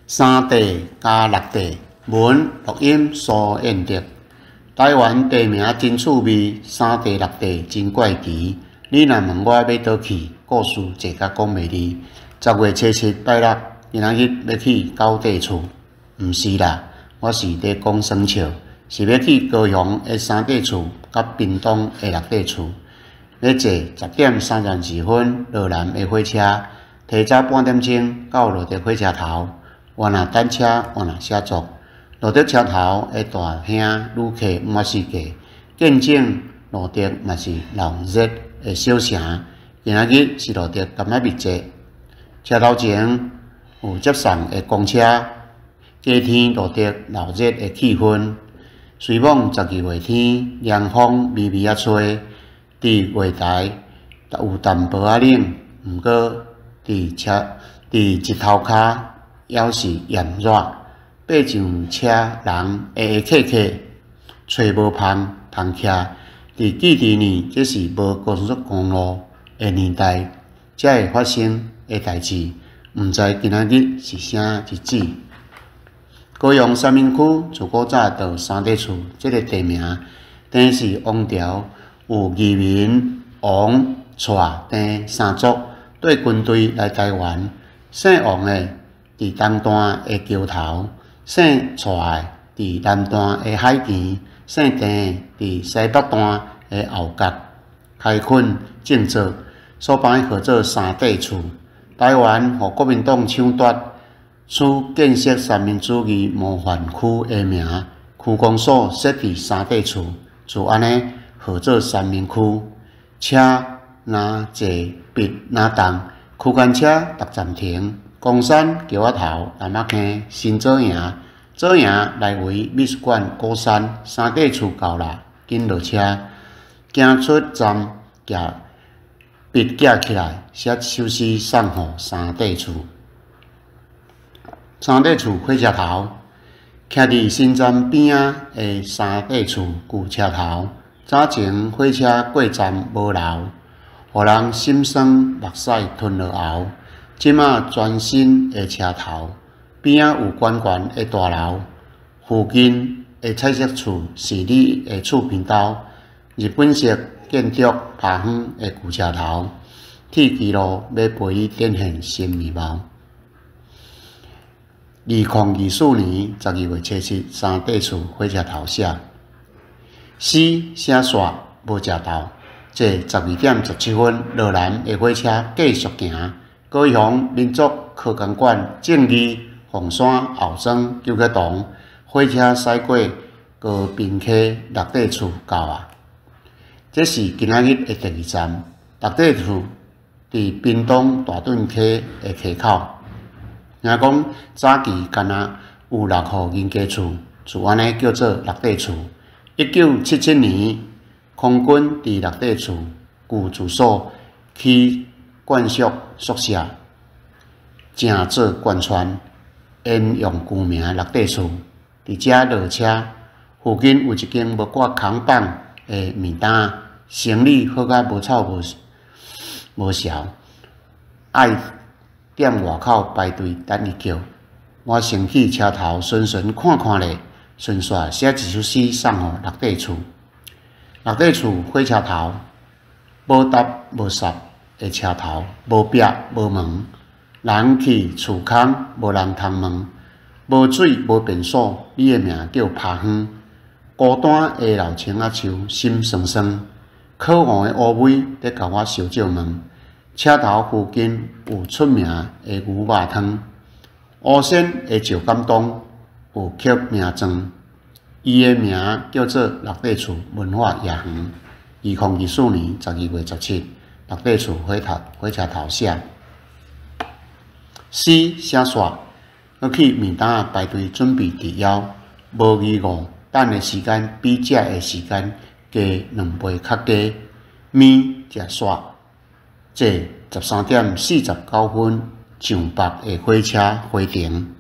三地加六地，文录音苏彦德。台灣地名真趣味，三地六地真怪奇。你若問我欲佗去，故事濟甲講袂膩。10月初7拜六，今仔日欲去九塊厝，毋是啦，我是咧講耍笑，是欲去高雄的三塊厝，佮屏東的六塊厝。欲坐10點32分羅南的火車，提早半點鐘到羅德火車頭。換若等車，換若寫作。羅德車頭的大兄旅客滿世界，見證羅德嘛是鬧熱的小城。今仔日是羅德柑仔蜜節，車頭前有接送的公車，加添羅德鬧熱的氣氛。雖罔12月天涼風微微仔吹，佇月台有淡薄仔冷，毋過佇車佇日頭跤猶是炎熱。爬上車人會會客客，揣無芳通徛。佇記佇呢，這是無高速公路的年代，才會發生的代誌。毋知今仔日是啥日子？高雄三民區自古早就三塊厝這个地名，鄭氏王朝有義民、王、蔡、鄭三族帶軍隊來台灣，姓王的佇東段的橋頭，姓蔡的佇南段的海墘，姓鄭的佇西北段的後角開墾種作，所以號做三塊厝。台灣予國民黨搶奪，取建設三民主義模範區的名，區公所設佇三塊厝，就按呢號做三民區。車若坐筆若動，區間車逐站停。岡山橋仔頭、南仔坑、新左營、左營來回美術館、鼓山、三塊厝到啦，緊落車，行出站，舉筆舉起來，寫一首詩送予三塊厝。三塊厝火車頭，徛佇新站邊仔的三塊厝舊車頭，早前火車過站無留，予人心酸目屎吞落喉。這馬全新的車頭邊仔有懸懸的大樓，附近的彩色厝是你的厝邊兜。日本式建築拍遠的舊車頭，鐵支路欲陪你展現新面貌。2024年12月初7，三塊厝火車頭寫詩寫煞無食豆，坐12點17分羅南的火車繼續行。高雄民族科工館、正義、鳳山後莊、九曲洞，火車駛過高屏溪六塊厝到啊！這是今仔日的第二站，六塊厝佇屏東大屯溪的溪口。聽講早期敢若有六戶人家厝，就按呢叫做六塊厝。1977年，空軍佇六塊厝舊住所起眷屬宿舍，成做貫穿，沿用舊名六塊厝。佇遮落車，附近有一間無掛扛棒的麵摊，生意好甲無臭無無潲，愛踮外口排隊等伊叫。我先去車頭巡巡看看咧，順紲寫一首詩送予六塊厝。六塊厝火車頭，無搭無剎的車頭，無壁無門，人去厝空，無人通問。無水無便所，你的名叫拍遠。孤單的老青仔樹，心酸酸。可惡的烏龜佇共我相借問。車頭附近有出名的牛肉湯。烏鉎的石敢當有刻名狀，伊的名叫做六塊厝文化樂園。2024年12月17，六塊厝火頭火車頭寫。詩寫煞，閣去麵摊排隊準備治腰，無疑誤，等的時間比食的時間加兩倍較加。麵食煞，坐13點49分上北的火車回程。